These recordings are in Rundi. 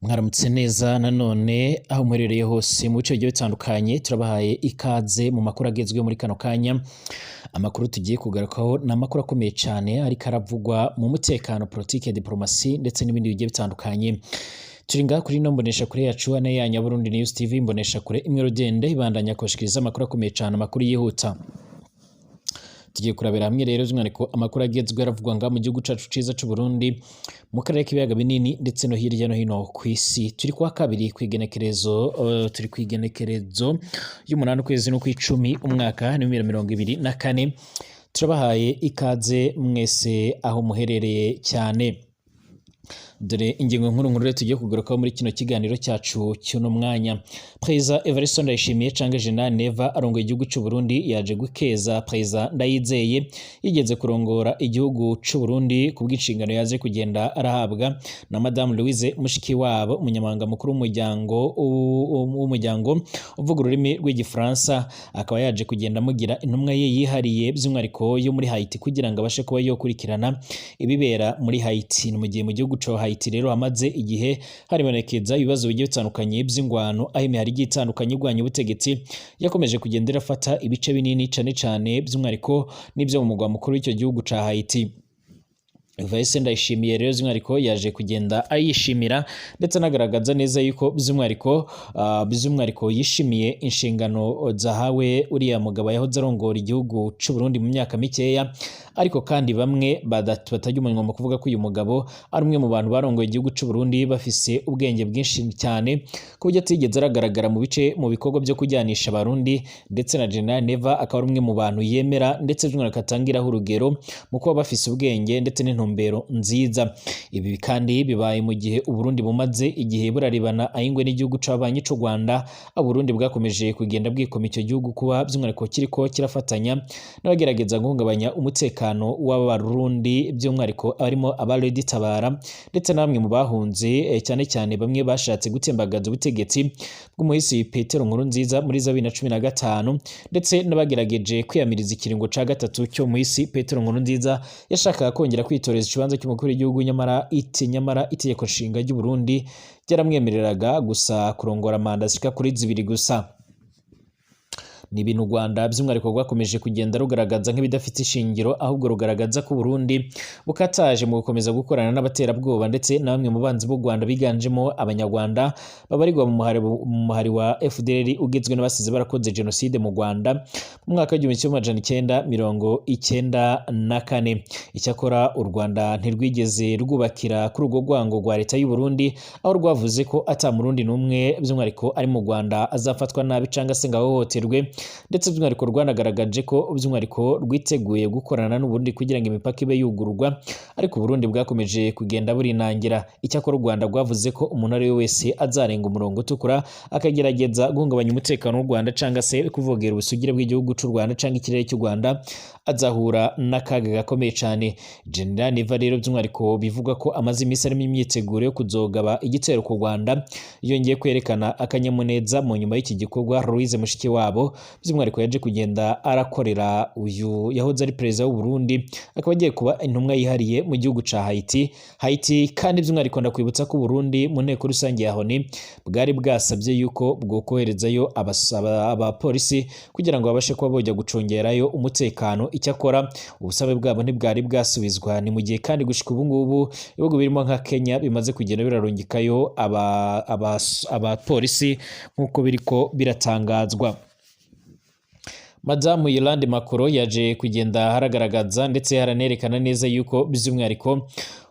Mwaramutse neza nanone aho muherereye hose mu bice bigiye bitandukanye, turabahaye ikaze mu makuru agezweho muri kano kanya. Amakuru tugiye kugarukaho ni amakuru akomeye cyane ariko aravugwa mu mutekano, politike, diplomasi ndetse n'ibindi bigiye bitandukanye. Turi ngaha kuri ino mbonesha kure yacu hano ya Nyaburundi News TV, mbonesha kure imwe rugende ibandanya kubashikiriza amakuru akomeye cyane, amakuru yihuta. Tugiye kurabira hamwe rero by'umwihariko amakuru agezweho aravugwa ngaha mu gihugu cacu ciza c'u Burundi, mu karere k'ibiyaga binini ndetse no hirya no hino ku isi. Turi kuwa kabiri kw'igenekerezo turi kw'igenekerezo y'umunani, ukwezi no kw'icumi, umwaka ni 2024. Turabahaye ikaze mwese aho muherereye cyane. Dore ingingo nkuru nkuru rero tugiye kugarukaho muri kino kiganiro cyacu cy'uno mwanya. Perezida Evariste Ndayishimiye canke General Neva arongoye igihugu c'u Burundi yaje gukeza Perezida Ndayizeye yigeze kurongora igihugu c'u Burundi ku bw'inshingano yaje kugenda arahabwa na Madame Louise Mushikiwabo, umunyamabanga mukuru w'umuryango uvuga ururimi rw'Igifaransa, akaba yaje kugenda amugira intumwa ye yihariye by'umwihariko yo muri Haiti kugira ngo abashe kuba yokurikirana ibibera muri Haiti. Ni mu gihe mu gihugu ca Haiti rero hamaze igihe haribonekeza ibibazo bigiye bitandukanye by'ingwano, aho imihari igiye itandukanye igwanya ubutegetsi yakomeje kugenda irafata ibice binini cane cane by'umwihariko n'ibyo mu mugwa mukuru w'icyo gihugu ca Haiti. Evariste Ndayishimiye rero by'umwihariko yaje kugenda ayishimira ndetse anagaragaza neza yuko by'umwihariko yishimiye inshingano zahawe uriya mugabo yahoze arongora igihugu c'u Burundi mu myaka mikeya. Ariko kandi bamwe batajya umunwa mu kuvuga ko uyu mugabo ari umwe mu bantu barongoye igihugu c'u Burundi bafise ubwenge bwinshi cyane, ku buryo atigeze aragaragara mu bice mu bikorwa byo kujyanisha Abarundi, ndetse na General Neva akaba ari umwe mu bantu yemera ndetse by'umwihariko atangiraho urugero mu kuba bafise ubwenge ndetse n'intumbero nziza. Ibi kandi bibaye mu gihe Uburundi bumaze igihe buraribana ayingwe n'igihugu c'abanyi c'u Rwanda. Uburundi bwakomeje kugenda bwikoma icyo gihugu kuba by'umwihariko kiriko kirafatanya n'abagerageza guhungabanya umutekano w'Abarundi, by'umwihariko abarimo aba Red Tabara ndetse na bamwe mu bahunze, cyane cyane bamwe bashatse gutembagaza ubutegetsi bw'umuhisi Petero Nkurunziza muri za 2015, ndetse n'abagerageje kwiyamiriza ikiringo ca gatatu cyo muhisi Petero Nkurunziza yashakaga kongera kwitoreza ikibanza cy'umukuru w'igihugu, nyamara itegeko nshinga ry'u Burundi ryaramwemereraga gusa kurongora manda zishika kuri zibiri gusa. Ni ibintu u Rwanda by'umwihariko rwakomeje kugenda rugaragaza nk'ibidafite ishingiro, ahubwo rugaragaza ko Burundi bukataje mu gukomeza gukorana n'abaterabwoba ndetse na bamwe mu banzi b'u Rwanda biganjemo Abanyarwanda babarirwa mu muhari wa FDLR ugizwe n'abasize barakoze jenoside mu Rwanda mu mwaka w'1994. Icyakora u Rwanda ntirwigeze rwubakira kuri urwo rwango rwa leta y'u Burundi, aho rwavuze ko ata Murundi n'umwe by'umwihariko ari mu Rwanda azafatwa nabi cyangwa se ngo ahohoterwe, ndetse by'umwihariko rwanagaragaje ko by'umwihariko rwiteguye gukorana n'Uburundi kugira ngo imipaka ibe yugururwa, ariko Uburundi bwakomeje kugenda burinangira. Icyakora u Rwanda rwavuze ko umuntu ari we wese azarenga umurongo utukura akagerageza guhungabanya umutekano w'u Rwanda cyangwa se kuvogera ubusugire bw'igihugu cy'u Rwanda cyangwa ikirere cy'u Rwanda azahura n'akaga gakomeye cyane. General Neva rero by'umwihariko bivugwa ko amaze iminsi arimo imyiteguro yo kuzogaba igitero ku Rwanda, yongeye kwerekana akanyamuneza mu nyuma y'iki gikorwa Louise Mushikiwabo by'umwihariko yaje kugenda arakorera uyu yahoze ari perezida w'u Burundi, akaba agiye kuba intumwa yihariye mu gihugu ca Haiti. Haiti kandi by'umwihariko ndakwibutsa ko Burundi mu nteko rusange ya ONU bwari bwasabye yuko bwokoherezayo abapolisi kugira ngo babashe kuba bojya gucungerayo umutekano. Icyakora ubusabe bwabo ntibwari bwasubizwa. Ni mu gihe kandi gushika ubu ngubu ibihugu birimo nka Kenya bimaze kugenda birarungikayo abapolisi nk'uko biriko biratangazwa. Madamu Yolande Makolo yaje kugenda haragaragaza ndetse haranerekana neza yuko by'umwihariko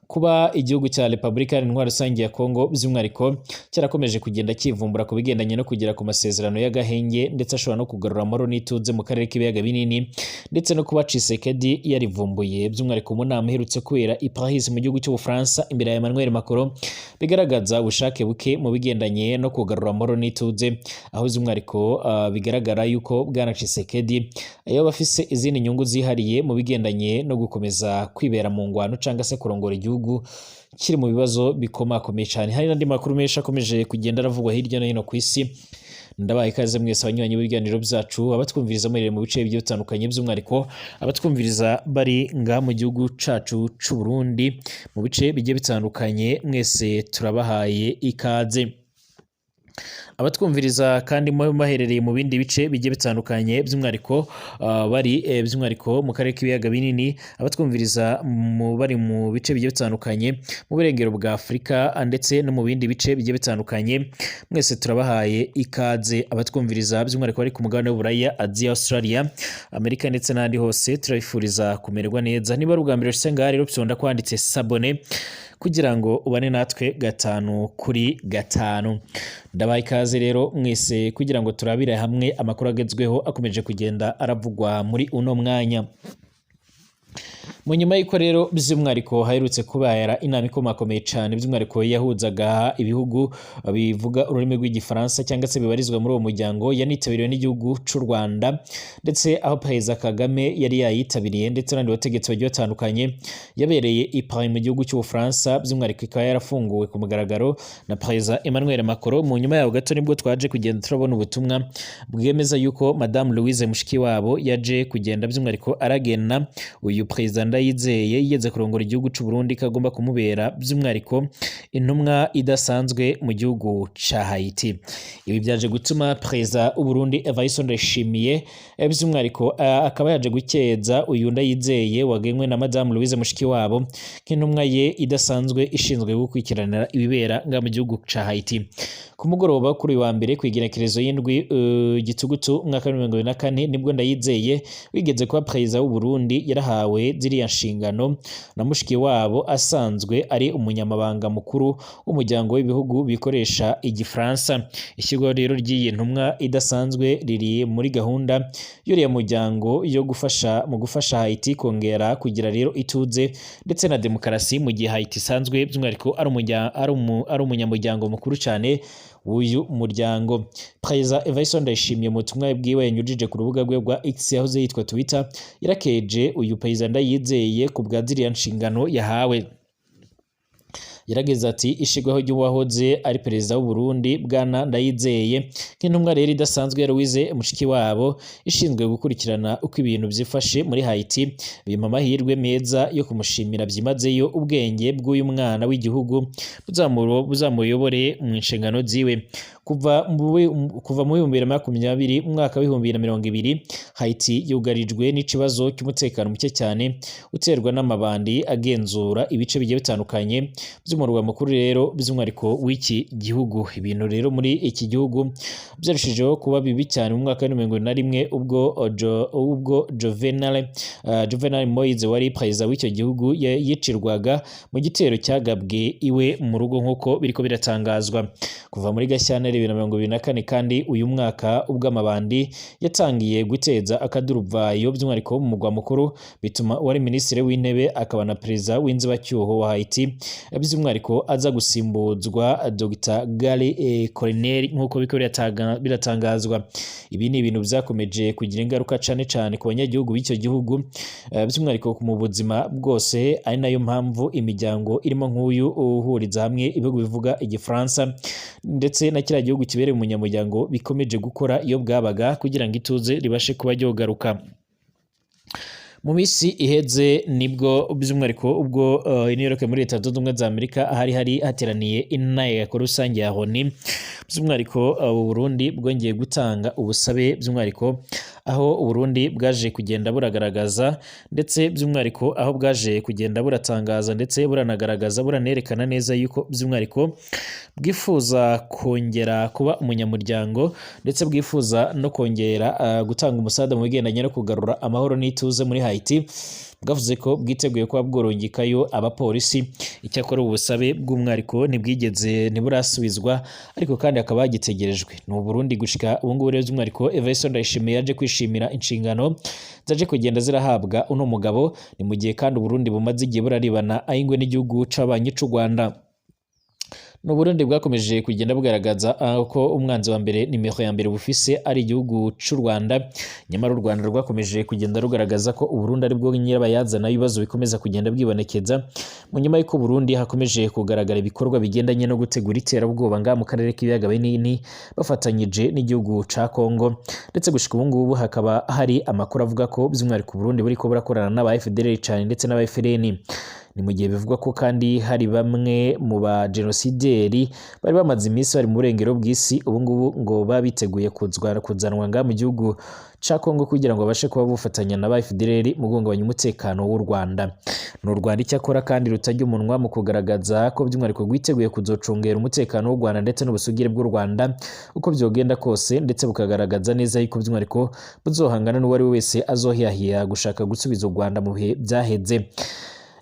kuba igihugu cya Repubulika Iharanira Intwaro Rusange ya Kongo by'umwihariko cyarakomeje kugenda kivumbura ku bigendanye no kugera ku masezerano y'agahenge ndetse ashobora no kugarura amahoro n'ituze mu karere k'ibiyaga binini, ndetse no kuba Tshisekedi yarivumbuye by'umwihariko mu nama iherutse kubera i Paris mu gihugu cy'Ubufaransa imbere ya Emmanuel Macron, bigaragaza ubushake buke mu bigendanye no kugarura amahoro n'ituze, aho by'umwihariko bigaragara yuko Bwana Tshisekedi yaba afise izindi nyungu zihariye mu bigendanye no gukomeza kwibera mu ngwano cyangwa se kurongora igihugu kiri mu bibazo bikomakomeye cyane. Hari n'andi makuru menshi akomeje kugenda aravugwa hirya no hino ku isi. Ndabaye ikaze mwese abanywanyi b'ibiganiro byacu, abatwumviriza muherereye mu bice bigiye bitandukanye, by'umwihariko abatwumviriza bari ngaha mu gihugu cacu c'u Burundi mu bice bigiye bitandukanye, mwese turabahaye ikaze. Abatwumviriza kandi baherereye mu bindi bice bigiye bitandukanye, by'umwihariko bari by'umwihariko mu karere k'ibiyaga binini, abatwumviriza bari mu bice bigiye bitandukanye mu burengero bwa Afurika ndetse no mu bindi bice bigiye bitandukanye, mwese turabahaye ikaze. Abatwumviriza by'umwihariko bari ku mugabane w'Uburaya, Aziya, Australia, Amerika ndetse n'ahandi hose, turabifuriza kumererwa neza. Niba ari ubwa mbere ushitse ngaha rero, fyonda kwanditse s'abonner kugira ngo ubane natwe gatanu kuri gatanu. Ndabaha ikaze rero mwese kugira ngo turabire hamwe amakuru agezweho akomeje kugenda aravugwa muri uno mwanya. Mu nyuma y'uko rero by'umwihariko haherutse kubera inama ikomakomeye cyane, by'umwihariko yahuzaga ibihugu bivuga ururimi rw'Igifaransa cyangwa se bibarizwa muri uwo muryango, yanitabiriwe n'igihugu c'u Rwanda, ndetse aho Perezida Kagame yari yayitabiriye ndetse n'abandi bategetsi bagiye batandukanye, yabereye i Paris mu gihugu cy'Ubufaransa, by'umwihariko ikaba yarafunguwe ku mugaragaro na Perezida Emmanuel Macron. Mu nyuma yaho gato nibwo twaje kugenda turabona ubutumwa bwemeza yuko Madame Louise Mushikiwabo yaje kugenda by'umwihariko aragena uyu Perezida Ndayizeye yigeze kurongora igihugu c'u Burundi ko agomba kumubera by'umwihariko intumwa idasanzwe mu gihugu ca Haiti. Ibi byaje gutuma Perezida w'u Burundi Evariste Ndayishimiye by'umwihariko akaba yaje gukeza uyu Ndayizeye wagenwe na Madame Louise Mushikiwabo nk'intumwa ye idasanzwe ishinzwe gukurikiranira ibibera nga mu gihugu ca Haiti. Ku mugoroba kuri uyu wa mbere, ku igenekerezo y'indwi Gitugutu umwaka wa 2024, nibwo Ndayizeye wigeze kuba perezida w'u Burundi yarahawe ziriya nshingano na Mushikiwabo asanzwe ari umunyamabanga mukuru w'umuryango w'ibihugu bikoresha Igifaransa. Ishyirwaho rero ry'iyi ntumwa idasanzwe riri muri gahunda y'uriya muryango yo gufasha mu gufasha Haiti kongera kugira rero ituze ndetse na demokarasi, mu gihe Haiti isanzwe by'umwihariko ari umunyamuryango mukuru cyane w'uyu muryango. Perezida Evariste Ndayishimiye mu butumwa bwiwe yanyujije ku rubuga rwe rwa X yahoze yitwa Twitter, yarakeje uyu Perezida Ndayizeye ku bwa ziriya nshingano yahawe. Yarageze ati: "Ishigwaho ry'uwahoze ari perezida w'u Burundi Bwana Ndayizeye nk'intumwa rero idasanzwe ya Louise Mushikiwabo ishinzwe gukurikirana uko ibintu byifashe muri Haiti bimpa amahirwe meza yo kumushimira byimazeyo ubwenge bw'uyu mwana w'igihugu buzamuyobore mu nshingano ziwe." Kuva mu 2020, mu mwaka wa 2020, Haiti yugarijwe n'ikibazo cy'umutekano muke cyane uterwa n'amabandi agenzura ibice bigiye bitandukanye by'umurwa mukuru rero by'umwihariko w'iki gihugu. Ibintu rero muri iki gihugu byarushijeho kuba bibi cyane mu mwaka wa 2021, ubwo Jovenel Moise wari perezida w'icyo gihugu yicirwaga mu gitero cyagabwe iwe mu rugo, nk'uko biriko biratangazwa. Kuva muri Gashyantare 2024 kandi uyu mwaka, ubwo amabandi yatangiye guteza akaduruvayo by'umwihariko mu mugwa mukuru, bituma uwari minisitiri w'intebe akaba na perezida w'inzibacyuho wa Haiti by'umwihariko aza gusimbuzwa Dr Gary Cornell, nk'uko biriko biratangazwa. Ibi ni ibintu byakomeje kugira ingaruka cane cane ku banyagihugu b'icyo gihugu, by'umwihariko mu buzima bwose, ari nayo mpamvu imiryango irimo nk'uyu uhuriza hamwe ibihugu bivuga Igifaransa ndetse na kiriya gihugu kibereye umunyamuryango bikomeje gukora iyo bwabaga kugira ngo ituze ribashe kuba ryogaruka. Mu minsi iheze nibwo by'umwihariko ubwo i New York muri Leta Zunze Ubumwe za Amerika hari hateraniye inteko rusange ya ONU, by'umwihariko Burundi bwongeye gutanga ubusabe, by'umwihariko aho Uburundi bwaje kugenda buragaragaza ndetse by'umwihariko aho bwaje kugenda buratangaza ndetse buranagaragaza, buranerekana neza yuko by'umwihariko bwifuza kongera kuba umunyamuryango, ndetse bwifuza no kongera gutanga umusada mu bigendanye no kugarura amahoro n'ituze muri Haiti. Bwavuze ko bwiteguye kuba bworungikayo abapolisi. Icyakora ubu busabe bw'umwihariko ntibwigeze, ntiburasubizwa, ariko kandi hakaba hagitegerejwe ni Uburundi gushika ubu ngubu. Rero by'umwihariko Evariste Ndayishimiye yaje kwishimira inshingano zaje kugenda zirahabwa uno mugabo. Ni mu gihe kandi Uburundi bumaze igihe buraribana ayingwe n'igihugu c'abanyi c'u Rwanda. Ni Uburundi bwakomeje kugenda bugaragaza ko umwanzi wa mbere, nimero ya mbere bufise ari igihugu c'u Rwanda. Nyamara u Rwanda rwakomeje kugenda rugaragaza ko Uburundi ari bwo nyirabayazana ibibazo bikomeza kugenda bwibonekeza, mu nyuma y'uko Burundi hakomeje kugaragara ibikorwa bigendanye no gutegura iterabwoba ngaha mu karere k'ibiyaga binini bafatanyije n'igihugu ca Kongo. Ndetse gushika ubu ngubu hakaba hari amakuru avuga ko by'umwihariko Burundi buriko burakorana n'aba FDLR cane ndetse n'aba FLN. Ni mu gihe bivugwa ko kandi hari bamwe mu ba genosideri bari bamaze iminsi bari mu burengero bw'isi, ubu ngubu ngo baba biteguye kuzanwa ngaha mu gihugu ca Kongo kugira ngo babashe kuba bufatanya na ba FDLR mu guhungabanya umutekano w'u Rwanda. Ni u Rwanda icyakora kandi rutajya umunwa mu kugaragaza ko by'umwihariko rwiteguye kuzocungera umutekano w'u Rwanda ndetse n'ubusugire bw'u Rwanda uko byogenda kose, ndetse bukagaragaza neza yuko by'umwihariko buzohangana n'uwo ari we wese azohiyahiya gushaka gusubiza u Rwanda mu bihe byaheze.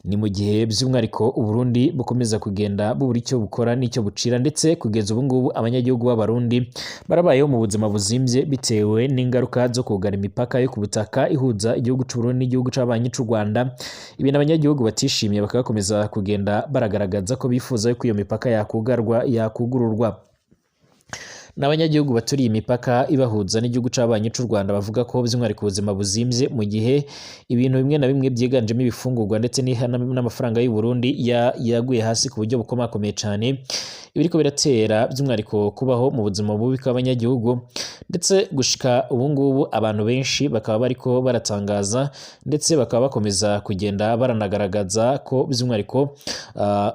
Ni mu gihe by'umwihariko Uburundi bukomeza kugenda bubura icyo bukora n'icyo bucira, ndetse kugeza ubu ngubu abanyagihugu b'Abarundi barabayeho mu buzima buzimvye bitewe n'ingaruka zo kugara imipaka yo ku butaka ihuza igihugu c'u Burundi n'igihugu c'abanyi c'u Rwanda, ibintu abanyagihugu batishimiye, bakabakomeza kugenda baragaragaza ko bifuza yuko iyo mipaka yakugarwa, yakugururwa. N'abanyagihugu baturiye imipaka ibahuza n'igihugu c'abanyi c'u Rwanda bavuga ko by'umwihariko ubuzima buzimvye, mu gihe ibintu bimwe na bimwe byiganjemo ibifungurwa ndetse n'amafaranga y'u Burundi yaguye hasi ku buryo bukomakomeye cane, ibiriko biratera by'umwihariko kubaho mu buzima bubi bw'abanyagihugu. Ndetse gushika ubu ngubu abantu benshi bakaba bariko baratangaza, ndetse bakaba bakomeza kugenda baranagaragaza ko by'umwihariko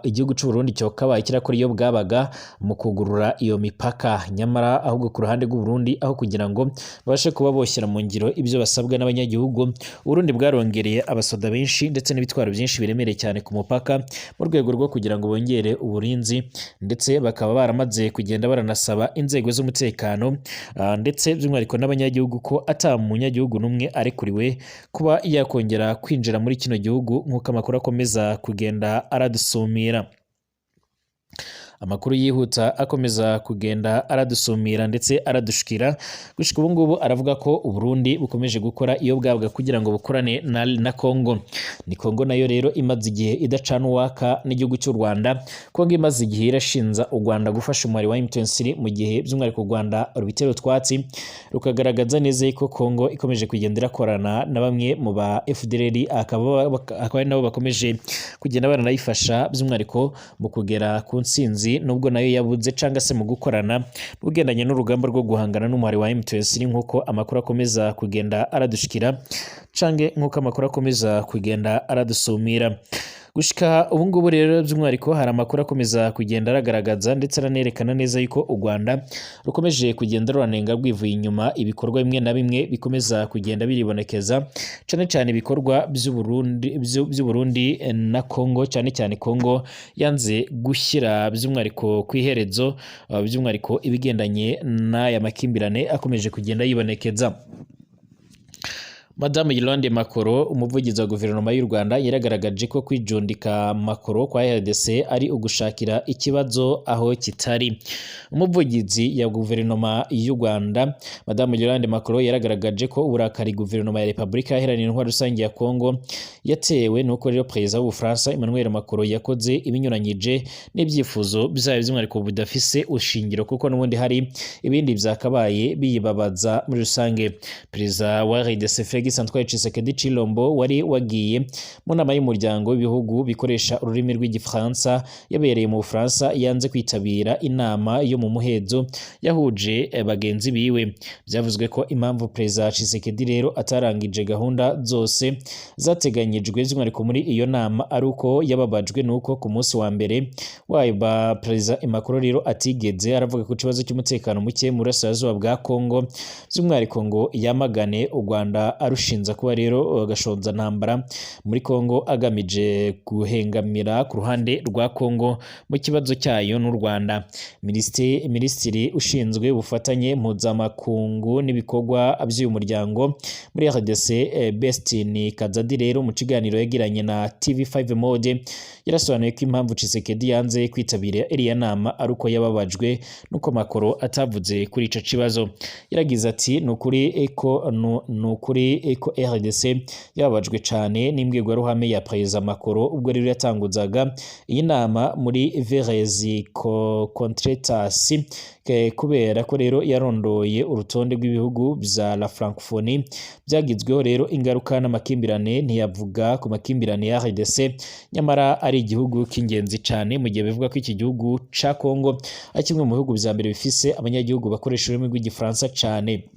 igihugu c'u Burundi cyokabaye kirakora iyo bwabaga mu kugurura iyo mipaka. Nyamara ahubwo ku ruhande rw'u Burundi, aho kugira ngo babashe kuba boshyira mu ngiro ibyo basabwa n'abanyagihugu, Uburundi bwarongereye abasoda benshi ndetse n'ibitwaro byinshi biremereye cyane ku mupaka mu rwego rwo kugira ngo bongere uburinzi, ndetse bakaba baramaze kugenda baranasaba inzego z'umutekano ndetse by'umwihariko n'abanyagihugu ko ata munyagihugu n'umwe arekuriwe kuba yakongera kwinjira muri kino gihugu, nk'uko amakuru akomeza kugenda aradusumira. Amakuru yihuta akomeza kugenda aradusumira ndetse aradushikira gushika ubu ngubu aravuga ko Uburundi bukomeje gukora iyo bwabwa kugira ngo bukorane na Kongo. Ni Kongo nayo rero imaze igihe idacana uwaka n'igihugu cy'u Rwanda. Kongo imaze igihe irashinza u Rwanda gufasha umubare wa M23, mu gihe by'umwihariko u Rwanda rubitera utwatsi rukagaragaza neza ko Kongo ikomeje kugenda irakorana na bamwe mu ba FDLR, akaba ari nabo bakomeje kugenda baranayifasha by'umwihariko mu kugera ku ntsinzi, nubwo nayo yabuze, cyangwa se mu gukorana mu bigendanye n'urugamba rwo guhangana n'umuhari wa M23, nk'uko amakuru akomeza kugenda aradushikira cange nk'uko amakuru akomeza kugenda aradusumira. Gushika ubu ngubu rero by'umwihariko hari amakuru akomeza kugenda aragaragaza ndetse aranerekana neza yuko u Rwanda rukomeje kugenda ruranenga rwivuye inyuma ibikorwa bimwe na bimwe bikomeza kugenda biribonekeza, cyane cyane ibikorwa by'u Burundi na Kongo, cyane cyane Kongo yanze gushyira by'umwihariko ku iherezo by'umwihariko ibigendanye n'aya makimbirane akomeje kugenda yibonekeza. Madame Yolande Makoro, umuvugizi wa guverinoma y'u Rwanda, yaragaragaje ko kwijundika Makoro kwa RDC ari ugushakira ikibazo aho kitari. Umuvugizi ya guverinoma y'u Rwanda, Madame Yolande Makoro, yaragaragaje ko uburakari guverinoma ya Repubulika Iharanira Intwaro Rusange ya Kongo yatewe nuko rero perezida w'Ubufaransa Emmanuel Macron yakoze ibinyuranyije n'ibyifuzo byayo, by'umwihariko budafise ushingiro, kuko n'ubundi hari ibindi byakabaye biyibabaza muri rusange. Perezida wa RDC Felix Antoine Tshisekedi Tshilombo wari wagiye mu nama y'umuryango w'ibihugu bikoresha ururimi rw'igifaransa yabereye mu Bufaransa, yanze kwitabira inama yo mu muhezo yahuje bagenzi biwe. Byavuzwe ko impamvu perezida Tshisekedi rero atarangije gahunda zose zateganyijwe by'umwihariko muri iyo nama ari uko yababajwe nuko ku munsi wa mbere wayo ba perezida Macron rero atigeze aravuga ku kibazo cy'umutekano muke mu burasirazuba bwa Kongo, by'umwihariko ngo yamagane u Rwanda arushinza kuba rero gashonza ntambara muri Kongo agamije guhengamira ku ruhande rwa Kongo mu kibazo cyayo n'u Rwanda. Minisitiri ushinzwe ubufatanye mpuzamakungu n'ibikorwa by'uyu muryango muri RDC, Bestin Kazadi, rero mu kiganiro yagiranye na TV5 Mode yarasobanuye ko impamvu Tshisekedi yanze kwitabira iriya nama ari uko yababajwe nuko Macron atavuze kuri ico kibazo. Yaragize ati: nukuri ko nukuri ko RDC yababajwe cane n'imbwirwaruhame ya Perezida Macron ubwo rero yatanguzaga iyi nama muri Verez Contretas, kubera ko rero yarondoye urutonde rw'ibihugu vya La Francophonie byagizweho rero ingaruka n'amakimbirane, ntiyavuga ku makimbirane ya RDC, nyamara ari igihugu k'ingenzi cane, mu gihe bivuga ko iki gihugu ca Congo ari kimwe mu bihugu vya mbere bifise abanyagihugu bakoresha ururimi rw'Igifaransa cane.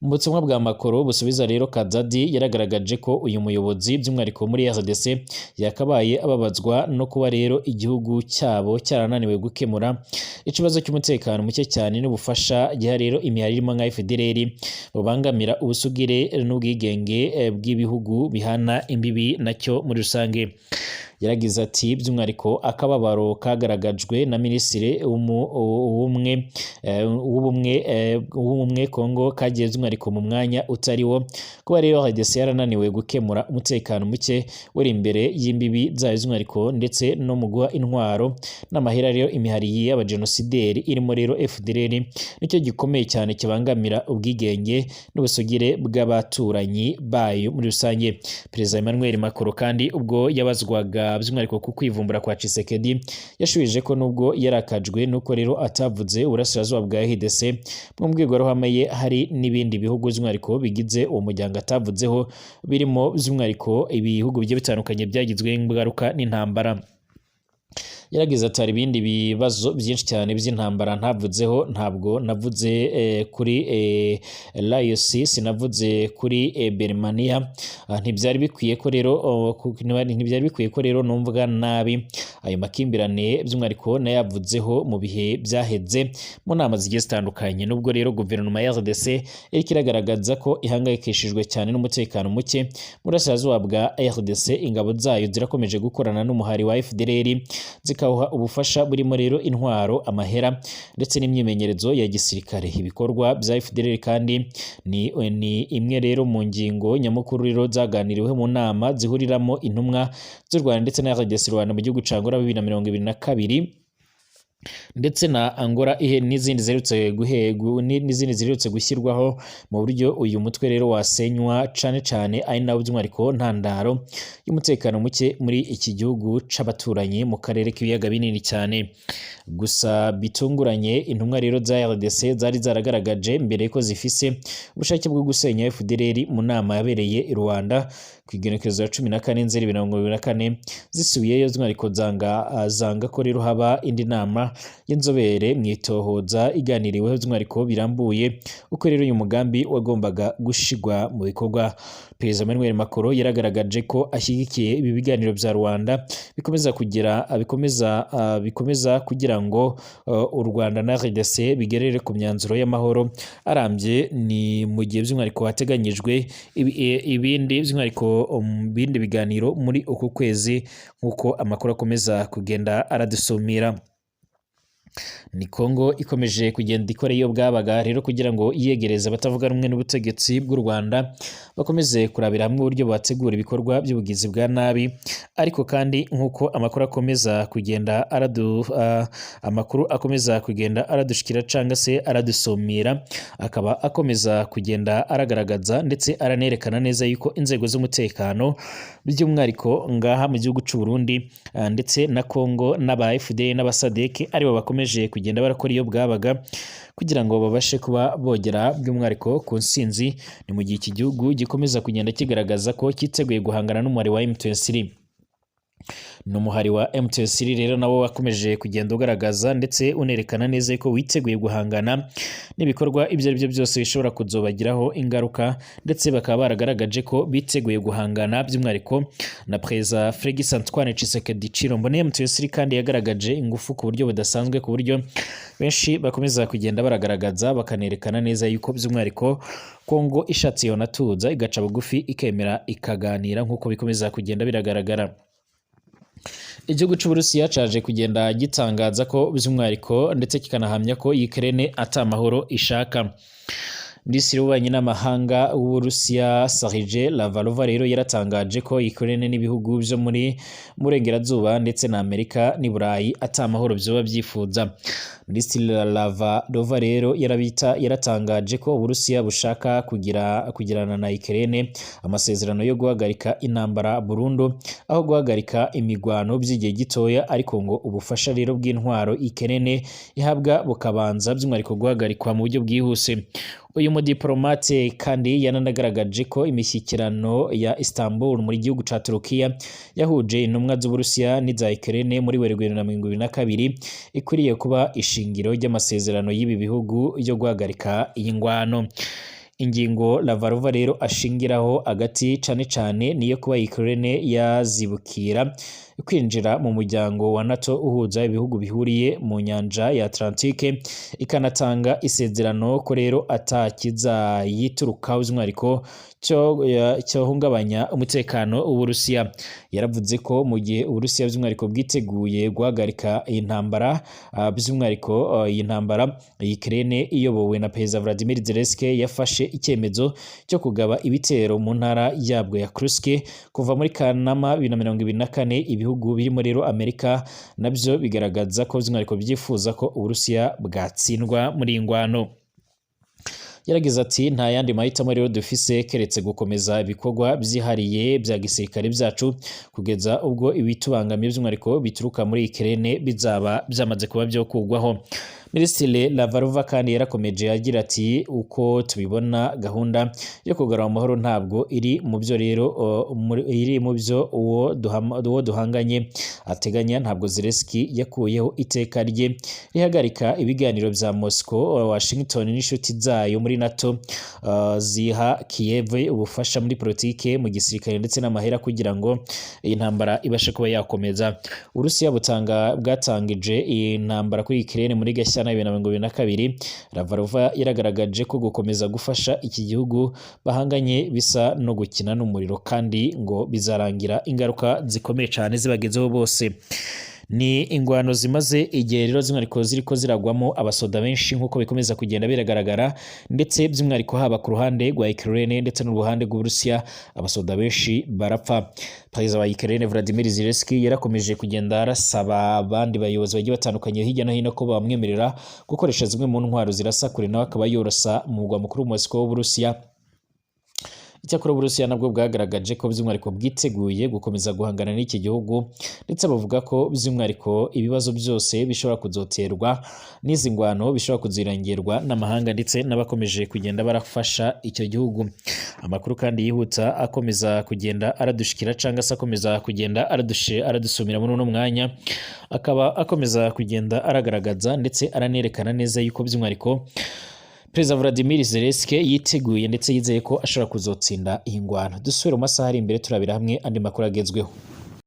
Mu butumwa bwa Macron busubiza rero Kazadi, yaragaragaje ko uyu muyobozi by'umwihariko muri RDC yakabaye ababazwa no kuba rero igihugu cyabo cyarananiwe gukemura ikibazo cy'umutekano muke cyane n'ubufasha giha rero imihari irimo nka FDLR bubangamira ubusugire n'ubwigenge bw'ibihugu bihana imbibi nacyo muri rusange. Yaragize ati: "By'umwihariko akababaro kagaragajwe na Minisitiri w'ubumwe Kongo kagiye by'umwihariko mu mwanya utari wo, kuba rero RDC yarananiwe gukemura umutekano muke uri imbere y'imbibi zayo by'umwihariko, ndetse no mu guha intwaro n'amahera rero imihari y'abajenosideri irimo rero FDLR, nicyo gikomeye cyane kibangamira ubwigenge n'ubusugire bw'abaturanyi bayo muri rusange." Perezida Emmanuel Macron kandi ubwo yabazwaga by'umwihariko ku kwivumbura kwa Tshisekedi, yashubije ko nubwo yarakajwe nuko rero atavuze uburasirazuba bwa RDC mu mbwirwaruhame ye, hari n'ibindi bihugu by'umwihariko bigize uwo muryango atavuzeho, birimo by'umwihariko ibihugu bigiye bitandukanye byagizweho ingaruka n'intambara. Yaragize ati: "Hari ibindi bibazo byinshi cyane by'intambara ntavuzeho. Ntabwo navuze kuri Laos, sinavuze kuri Birmania. Ntibyari bikwiye ko rero numvwa nabi. Ayo makimbirane by'umwihariko nayavuzeho mu bihe byaheze mu nama zigiye zitandukanye." Nubwo rero guverinoma ya RDC iriko iragaragaza ko ihangayikishijwe cyane n'umutekano muke mu burasirazuba bwa RDC, ingabo zayo zirakomeje gukorana n'umuhari wa FDLR, zikawuha ubufasha burimo rero intwaro, amahera ndetse n'imyimenyerezo ya gisirikare. Ibikorwa bya FDLR kandi ni imwe rero mu ngingo nyamukuru rero zaganiriweho mu nama zihuriramo intumwa z'u Rwanda ndetse na RDC Rwanda mu gihugu ca Angola 2022, ndetse na Angola ihe n'izindi ziherutse gushyirwaho mu buryo uyu mutwe rero wasenywa, cane cane ari nawo by'umwihariko ntandaro y'umutekano muke muri iki gihugu c'abaturanyi mu karere k'ibiyaga binini cyane. Gusa bitunguranye, intumwa rero za RDC zari zaragaragaje mbere ko zifise ubushake bwo gusenya FDLR mu nama yabereye i Rwanda ku igenekerezo ya 14 Nzeri 2024, zisubiyeyo by'umwihariko zanga ko rero haba indi nama y'inzobere mu itohoza iganiriweho by'umwihariko birambuye uko rero uyu mugambi wagombaga gushigwa mu bikorwa. Perezida Emmanuel Macron yaragaragaje ko ashyigikiye ibi biganiro bya Rwanda bikomeza kugira ngo u Rwanda na RDC bigerere ku myanzuro y'amahoro arambye. Ni mu gihe by'umwihariko hateganyijwe ibindi by'umwihariko bindi biganiro muri uku kwezi, nk'uko amakuru akomeza kugenda aradusumira. Ni Kongo ikomeje kugenda ikora iyo bwabaga rero kugira ngo yiyegereze abatavuga rumwe n'ubutegetsi bw'u Rwanda, bakomeze kurabira hamwe uburyo bategura ibikorwa by'ubugizi bwa nabi. Ariko kandi nk'uko amakuru akomeza kugenda aradushikira cyangwa se aradusumira, akaba akomeza kugenda aragaragaza ndetse aranerekana neza yuko inzego z'umutekano by'umwihariko ngaha mu gihugu cy'u Burundi ndetse na Kongo n'aba FDL n'aba SADC aribo bakomeje kugenda barakora iyo bwabaga kugira ngo babashe kuba bogera by'umwihariko ku nsinzi. Ni mu gihe iki gihugu gikomeza kugenda kigaragaza ko cyiteguye guhangana n'umubare wa M23. Ni umuhari wa M23 rero nabo wakomeje kugenda ugaragaza ndetse unerekana neza ko witeguye guhangana n'ibikorwa ibyo ari byo byose bishobora kuzobagiraho ingaruka, ndetse bakaba baragaragaje ko biteguye guhangana by'umwihariko na Perezida Felix Antoine Tshisekedi Tshilombo. Ni M23 kandi yagaragaje ingufu ku buryo budasanzwe, ku buryo benshi bakomeza kugenda baragaragaza bakanerekana neza yuko by'umwihariko Kongo ishatse yonatuza, igaca bugufi, ikemera ikaganira, nk'uko bikomeza kugenda biragaragara. Igihugu cy'Uburusiya caje kugenda gitangaza ko by'umwihariko ndetse kikanahamya ko Ukraine ata mahoro ishaka. Minisitiri w'ububanyi n'amahanga w'Uburusiya Sergei Lavrov rero yaratangaje ko Ukraine n'ibihugu vyo muri Burengerazuba ndetse na Amerika n'i Burayi ata mahoro vyoba vyifuza. Minisitiri Lavrov rero yaratangaje ko Uburusiya bushaka kugirana na Ukraine amasezerano yo guhagarika intambara burundu aho guhagarika imigwano by'igihe gitoya, ariko ngo ubufasha rero bw'intwaro Ukraine ihabwa bukabanza by'umwihariko guhagarikwa mu buryo bwihuse. Uyu mudiplomate kandi yananagaragaje ko imishyikirano ya Istanbul muri gihugu ca Turukiya yahuje intumwa z'Uburusiya n'iza Ukraine muri Werurwe 2022 ikwiriye kuba ishingiro ry'amasezerano y'ibi bihugu yo guhagarika iyi ngwano. Ingingo Lavrov rero ashingiraho agati cane cane niyo kuba Ukraine yazibukira kwinjira mu muryango wa NATO uhuza ibihugu bihuriye mu nyanja ya Atlantique, ikanatanga isezerano ko rero atakizayituruka by'umwihariko cyohungabanya umutekano w'Uburusiya. Yaravuze ko mu gihe Uburusiya by'umwihariko bwiteguye guhagarika iyi ntambara, by'umwihariko iyi ntambara Ukraine iyobowe na Perezida Vladimir Zelensky yafashe icyemezo cyo kugaba ibitero mu ntara yabwo ya Kursk kuva muri Kanama 2024, ibihugu birimo rero Amerika nabyo bigaragaza ko by'umwihariko byifuza ko Uburusiya bwatsindwa muri iyi ngwano. Yaragize ati: "Nta yandi mahitamo rero dufise keretse gukomeza ibikorwa byihariye bya gisirikare byacu kugeza ubwo ibitubangamiye by'umwihariko bituruka muri Ukraine bizaba byamaze kuba byo kugwaho." Minisitiri Lavrov kandi yarakomeje agira ati: "Uko tubibona, gahunda yo kugarura amahoro ntabwo iri mu byo rero iri mu byo uwo duhanganye ateganya. Ntabwo Zelensky yakuyeho iteka rye rihagarika ibiganiro bya Moscow. Washington n'inshuti zayo muri NATO ziha Kiev ubufasha muri politike, mu gisirikare ndetse n'amahera kugira ngo iyi ntambara ibashe kuba yakomeza." Uburusiya bwatangije iyi ntambara kuri Ukraine muri Gashyantare 2022. Lavrov yaragaragaje ko gukomeza gufasha iki gihugu bahanganye bisa no gukina n'umuriro, kandi ngo bizarangira ingaruka zikomeye cyane zibagezeho bose. Ni ingwano zimaze igihe rero by'umwihariko ziriko ziragwamo abasoda benshi nk'uko bikomeza kugenda biragaragara, ndetse by'umwihariko haba ku ruhande rwa Ukraine ndetse n'uruhande rw'Uburusiya abasoda benshi barapfa. Perezida wa Ukraine Vladimir Zelensky yarakomeje kugenda arasaba abandi bayobozi bagiye batandukanye hirya no hino ko bamwemerera gukoresha zimwe mu ntwaro zirasa kure, nawe akaba yorasa mu murwa mukuru Moscow w'Uburusiya. Icyakora Uburusiya nabwo bwagaragaje ko by'umwihariko bwiteguye gukomeza guhangana n'iki gihugu, ndetse bavuga ko by'umwihariko ibibazo byose bishobora kuzoterwa n'izi ngwano bishobora kuzirangirwa n'amahanga ndetse n'abakomeje kugenda barafasha icyo gihugu. Amakuru kandi yihuta akomeza kugenda aradushikira cyangwa se akomeza kugenda aradusumira muri uno mwanya akaba akomeza kugenda aragaragaza ndetse aranerekana neza yuko by'umwihariko Perezida Vladimir Zelensky yiteguye ndetse yizeye ko ashobora kuzotsinda iyi ngwano. Dusubire mu masaha ari imbere turabira hamwe andi makuru agezweho.